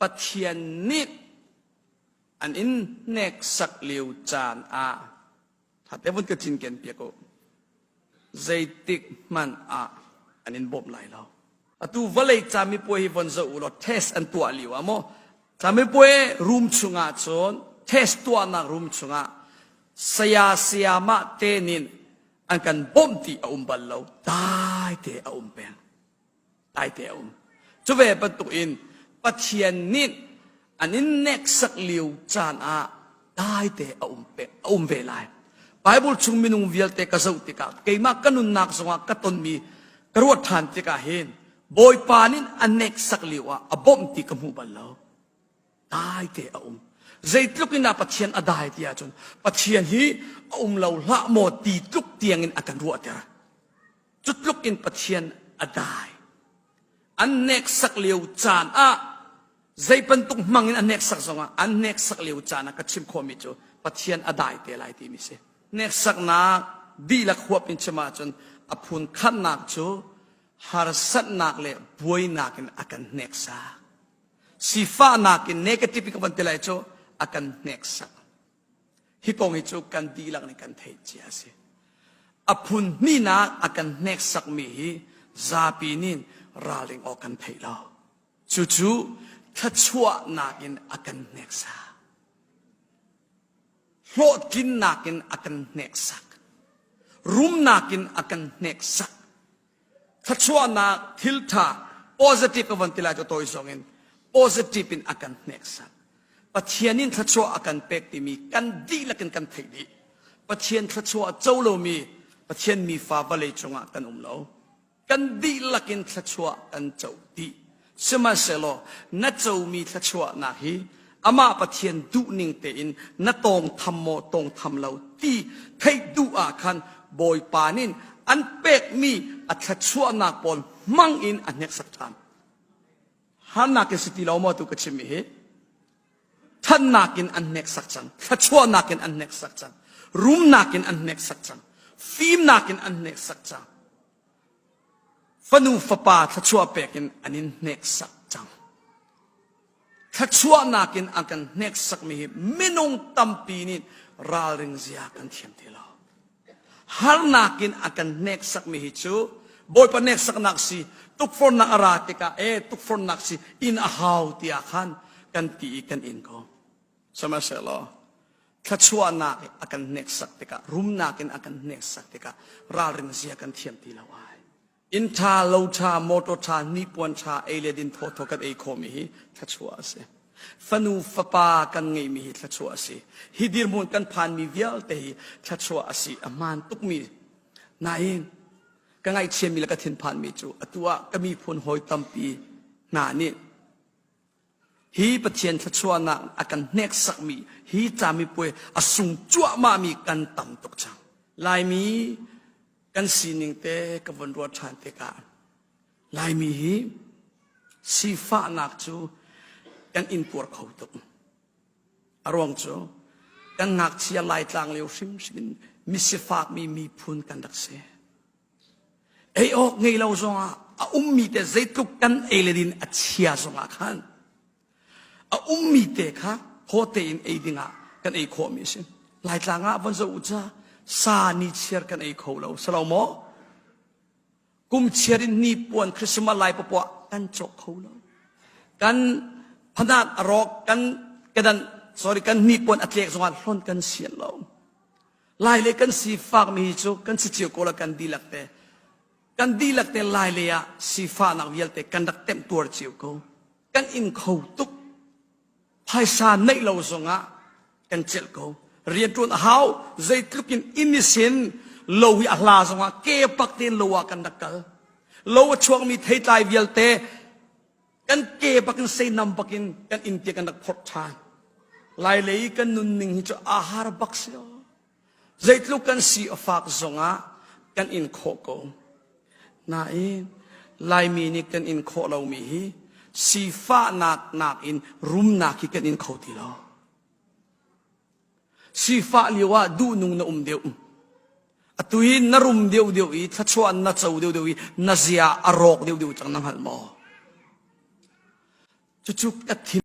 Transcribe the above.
Pathian nih an in hneksak lio caan ah ṭhate vun ka cinken piak u. Zeitik hmanh ah an in bawmh lai lo. Atu vawlei camipuai hi von zoh u law test an tuah lio ah maw camipuai room chungah cun test tuahnak room chungah saya sayamah te nih an kan bawmh ti a um bal lo dai te a um peng dai te a um cu ve bantuk in Pathian nih an in neksak lio caan ah dai te a um pe a um ve lai Bible chung minung vialte ka zoh tikah keimah ka nunnak zongah ka tonmi ka ruat ṭhan tikah hin Bawipa nih a neksak lio ah a bawmh ti ka hmu bal lo dai te a um zeitluk in dah Pathian a dai ti ahcun Pathian hi a um lo hlah maw ti tluk tiangin a kan ruahter cu tluk in Pathian a dai an hneksak lio caan ah zei bantuk hmang in a hneksak zongah an hneksak lio caan ah ka chim khawhmi cu Pathian a dai te lai timi si hneksaknak dihlak huap in chim ahcun a phun khatnak cu harsatnak le buainak in a kan hneksak sifahnak in negative in ka van ti lai cu a kan hneksak hi kong hi cu kan dihlak nih kan theih cia a si a phun hnihnak a kan hneksakmi hi zapi nih ralring awk kan theih lo cucu thluachuahnak in a kan hneksak hlawhtlinnak in a kan hneksak rumnak in a kan hneksak thluachuahnak thiltha positive ka von ti lai cu tawi zong in positive in a kan hneksak Pathian in thluachuah a kan pek timi kan dihlak in kan theih dih Pathian thluachuah co lomi Pathian mifa vawlei cungah kan um lo kan dihlak in thluachuah kan co dih sihmanhsehlaw na comi thluachuahnak hi amah Pathian duhning tein na tawngtham maw tawngtham lo ti theih duh ah khan Bawipa nih an pekmi a thluachuahnak pawl hmang in a hneksak ṭhan. Harnak in si ti lo maw tu ka chimmi hi? Thannak in an hneksak cang, thluachuahnak in an hneksak cang, rumnak in an hneksak cang, fimnak in an hneksak cang. Fanu fapa thluachuah pek in an in hneksak cang. Thluachuahnak in an kan hneksakmi hi minung tampi nih ralring zia kan thiam ti lo. Harnak in a kan hneksakmi hi cu Bawipa hneksaknak si tukforhnak a ra tikah e tukforhnak si in a hau tiah khan kan ti i kan in ko. Sihmanhsehlaw thluachuahnak a kan hneksak tikah rumnak in a kan hneksak tikah ralring zia kan thiam ti lo ai. Inn ṭha, lo ṭha, motor ṭha, hnipuan ṭha, ei le din thawthaw kan ei khawhmi hi thluachuah a si. Fanu fapa kan ngeihmi hi thluachuah a si. Hi dirhmun kan phanmi vialte hi thluachuah a si. A hmaan tukmi. Nain, ka ngaihchiami le ka thinphanmi cu atu ah ka miphun hawi tampi hna nih hi Pathian thluachuahnak a kan hneksakmi hi camipuai a sung cuahmahmi kan tam tuk cang. Laimi kan sining te ka von ruat ṭhan tikah Laimi hi sifahnak cu kan intuar kho tuk. A ruang cu kan ngakchia Laitlang lio hrimhrim in misifakmi miphun kan rak si. Ei awk ngei lo zongah a ummi te zeitluk kan ei le din a chia zongah khan a ummi te kha thaw tein ei dingah kan ei khawhmi a si. Laitlang ah von zoh u ca sa ni chiar kan ei kho lo salo maw? Kum chiar in ni puan Christmas lai papoah kan cawk kho lo. Kan phanak a rawk kan kedan sorry kan ni puan a tlek zongah hlon kan sian lo. Lai le kan sifakmi hi cu kan si cio ko la kan dihlak te. Kan dihlak te lai le ah sifahnak vialte kan rak temh tuar cio ko. Kan in kho tuk. Phaisa neih lo zongah kan celh ko. Rianṭuan a hau zeitluk in inn i sin lo hi a hla zongah ke pak tein lo ah kan rak kal. Lo a chuakmi theitlai vialte kan ke bakin seinam bakin kan inn tiang kan rak phorh ṭhan. Lailei kan nunning hi cu aa har bak si lo. Zeitluk kan si a fak zongah kan in khawh ko. Nain Laimi nih kan in khawh lomi hi sifahnak nakin rumnak hi kan in kho ti lo. Sifah lio ah duhnung na um deuh. Atu hi na rum deuhdeuh i thluachuah na co deuhdeuh i na zia a rawk deuhdeuh cang na hngalh maw? Cucu ka thin.